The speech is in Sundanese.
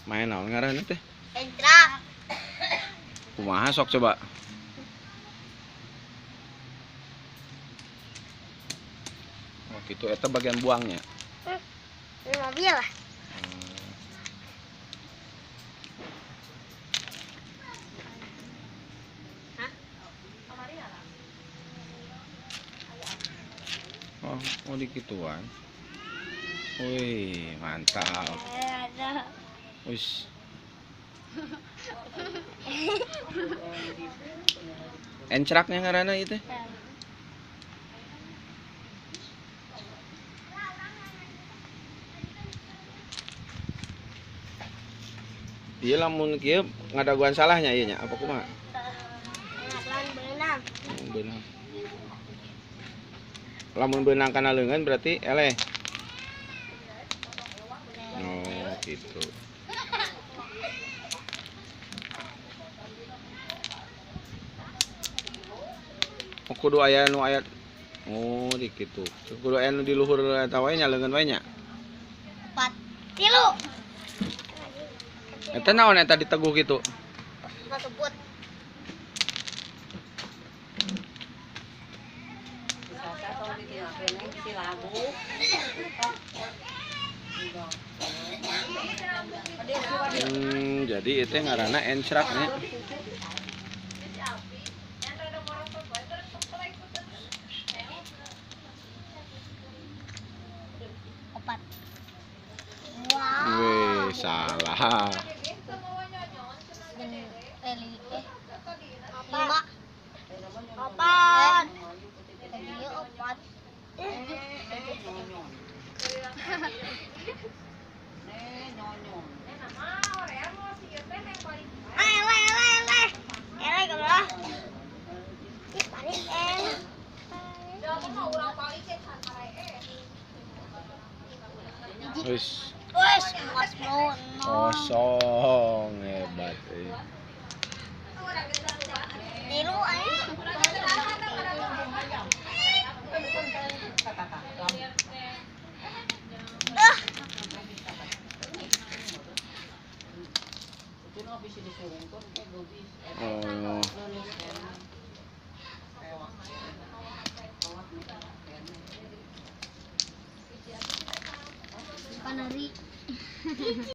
Main naon ngaranna teh? Encrak. Kumaha sok coba? Oh gitu, eta bagian buangnya. Ini mobil lah. Oh, oh dikituan. Wih, mantap. Wis. Encraknya ngaranna ieu teh. Ieu lamun kieu ngadaguan salahnya ieu nya apa kumaha? Ngadaguan beunang. Oh, beunang. Lamun beunang kana leungeun berarti eleh. Oh, gitu. Oh, kudu aya nu aya. Oh, di kitu. Kudu aya nu di luhur eta wae nya leungeun wae nya. 4 3. Eta naon eta diteguh kitu? Kasebut. Jadi itu ngaranna encrak nya. Opat. Wow. Wih, salah. 5. 4. 4. Wis. Kosong. Kosong hebat. Oh. Kanari.